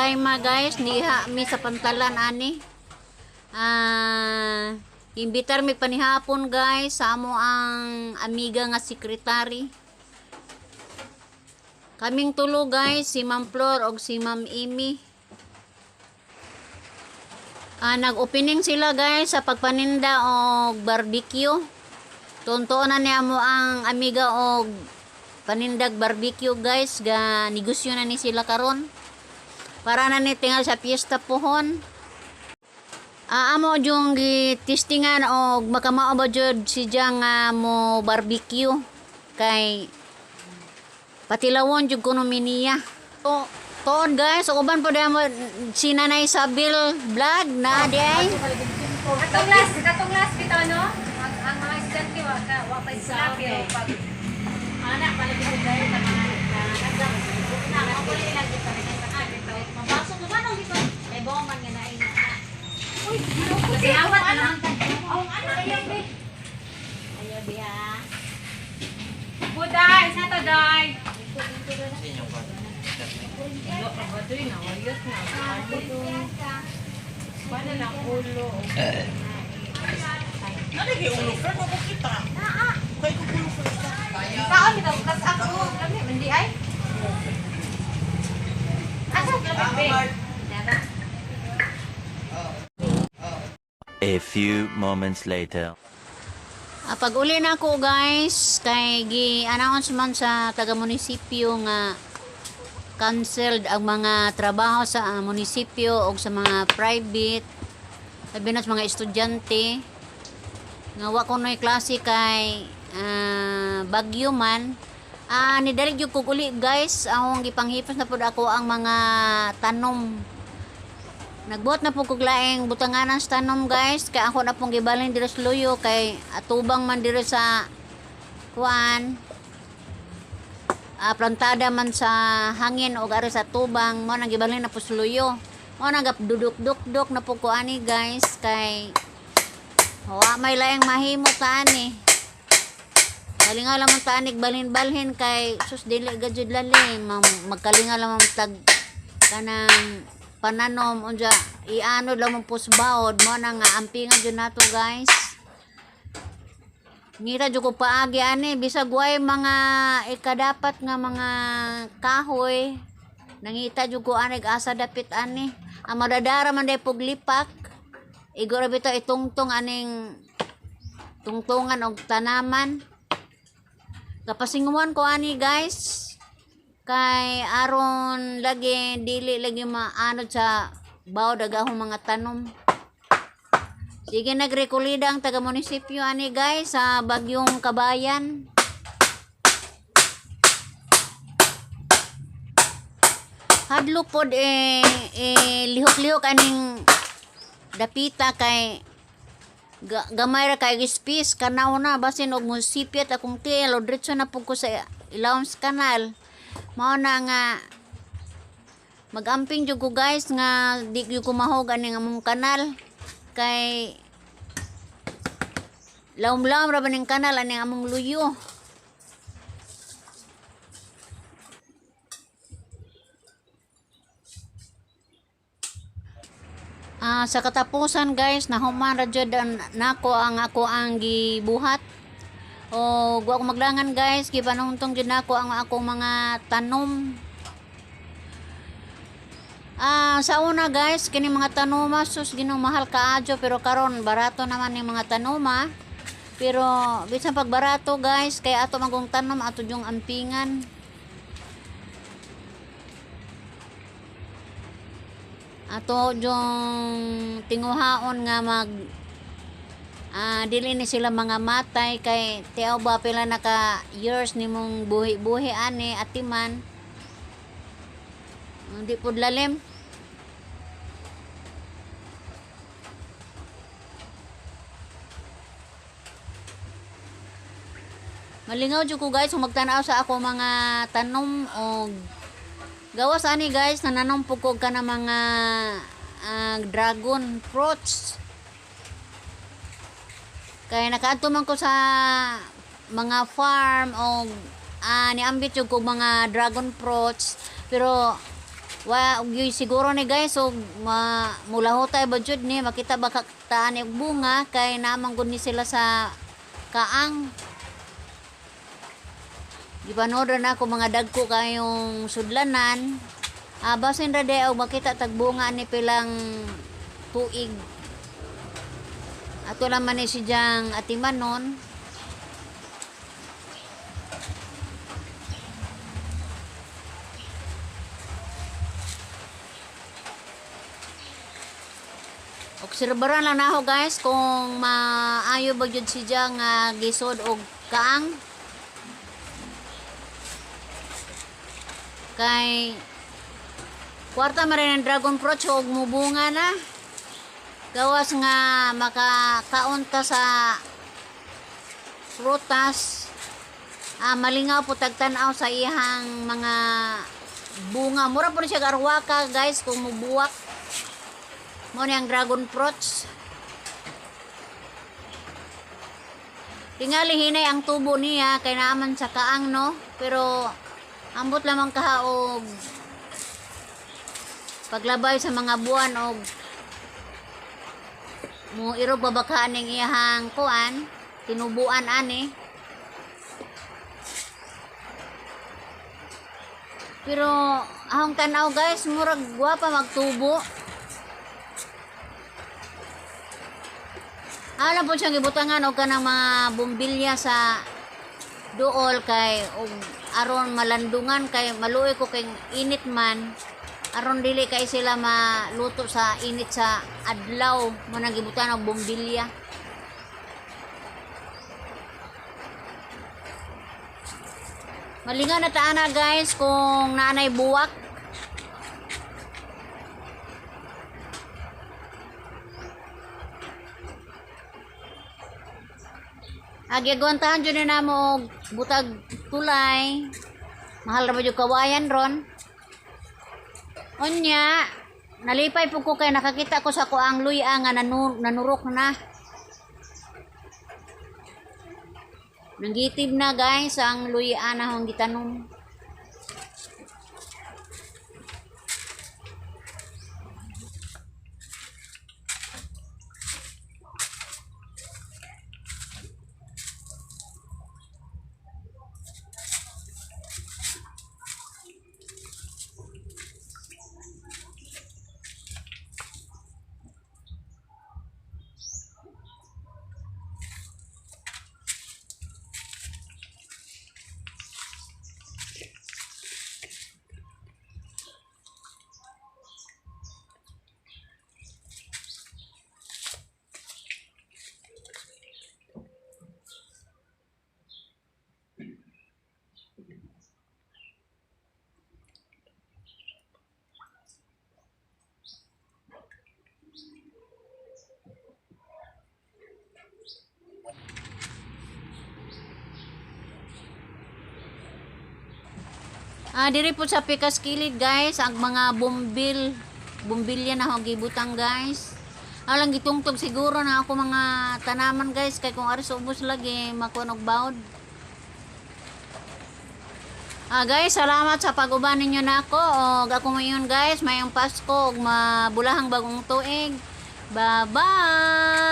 time guys, niha mi sa pantalan ani. Imbitar mi panihapon guys sa amo ang amiga nga sekretary. Kaming tulo guys, si Ma'am Flor og si Ma'am Amy. Nag-opening sila guys sa pagpaninda og barbecue. Tuntuon na niya mo ang amiga og panindag barbecue guys, ga negosyo na ni sila karon. Para na ni tingal sa piyesta pohon. Amo jung gi-testingan og makamao ba jud si Jang nga mo barbecue kay patilawon jud kuno mi niya. To tuon guys, uban po mo si Nanay Sabil vlog na di ay. Katong last bitaw no? Ang mga estudyante wa ka wa pa sila pero pag Ana pala gid dahil sa mga nagdang na ako pala ilang kita nagkasakit bitaw. Mabasok ko man dito. May bawman nga naay na. Uy, kasi awat na lang. Oh, ano kayo be? Ayo biya. Buday, sa to day. Kaon bitaw kas ako kami hindi ay. Asa kami be? A few moments later. Pag uli na ako guys, kay gi-announce man sa taga munisipyo nga canceled ang mga trabaho sa munisipyo o sa mga private, labi na sa mga estudyante nga wa kunoy klase kay bagyo man. Nidali gyud kog uli guys, akong gipanghipas na pud ako ang mga tanom. Nagbuhat na po kog laing butanganan sa tanom guys, kay ako na pong gibalin diri sa luyo kay atubang man diri sa kuan, plantada man sa hangin og ari sa tubang mo nang gibalin na po sa luyo. Mo nang duduk-duk-duk na po ko ani guys kay wa may laing mahimo ta ani. Kalinga lang man tanig balhin-balhin kay sus dili gajud lali magkalinga lang man tag kanang pananom unsa ianod lang mo pusbaod mo na nga ampingan jud nato guys. Ngita jud ko paagi ani bisag way mga ikadapat nga mga kahoy, nangita jud ko ani asa dapit ani ang madadara man day puglipak igora bitaw itungtong aning tungtungan og tanaman. Kapasinguan ko ani guys kay aron lagi dili lagi maanod sa bawd agahong mga tanom. Sige, nagrekolida ang taga munisipyo ani guys sa Bagyong Kabayan. Hadlok pod eh lihok-lihok aning dapita kay gamay ra kay space kanaw na basin og musipyat akong tiil o diretso na pud ko sa ilawom sa kanal. Mao na nga magamping jud ko guys nga di jud ko mahog aning among kanal kay lawom-lawom ra ba ning kanal aning among luyo. Sa katapusan guys, nahuman ra jud nako ang ako ang gibuhat. O wa ko maglangan guys, gipanuntong jud nako ang akong mga tanom. Sa una guys, kini mga tanoma sus Ginoo mahal kaayo pero karon barato naman ning mga tanoma. Pero bisan pag barato guys, kay ato magong tanom ato yung ampingan. Ato yung tinguhaon nga mag dili ni sila mga matay kay tiaw ba pila naka years nimong buhi-buhi ani atiman. Hindi pud lalim. Malingaw jud ko guys kung magtan-aw sa ako mga tanom og gawas ani guys, nananom pud ko kana mga dragon fruits. Kay nakaadto man ko sa mga farm og niambit jud ko mga dragon fruits pero Wa og yoy siguro ni guys, og ma mulahotay ba jud ni makita ba taan og bunga kay naman gud ni sila sa kaang. Gipanood na ako mga dagko kayong sudlanan. Basin ra day og makita tag bunga ni pilang tuig. Ato naman ni si Jang Atimanon. Obserbaran lang nako guys kung maayo ba jud si Jang nga gisod og kaang. Kay kwarta man rin ang dragon fruit og mubunga na. Gawas nga makakaon ta sa prutas. Malingaw po tagtan-aw sa iyang mga bunga. Mura po ni siya arwaka guys kung mubuwak. Mo ni ang dragon fruits. Tingali hinay ang tubo niya kay naaman sa kaang no, pero ambot lamang kaha og paglabay sa mga buwan og mo irog babaka ning iyahang kuan tinubuan ani. Pero ahong tan-aw guys, murag gwapa magtubo. Alam po siyang gibutangan og kanang mga bumbilya sa duol kay og aron malandungan kay maluoy ko kay init man, aron dili kay sila maluto sa init sa adlaw, mo nang gibutangan og bumbilya. Malingaw na taana guys kung naanay buwak. Agyaguantahan dyan na namo og butag tulay. Mahal ra ba jud kawayan ron? Unya, nalipay po ko kay nakakita ko sa kuang luya nga nanurok na. Nanggitib na guys ang luya na akong gitanom. Diri po sa Pikas Kilid guys, ang mga bombil, bombilya na akong gibutang guys. Alang gitungtog siguro na ako mga tanaman guys kay kung aris ubos lagi makuha og bawd. Guys, salamat sa pag-uban ninyo nako. Og ako ngayon guys, mayong Pasko ug mabulahang bagong tuig. Bye-bye.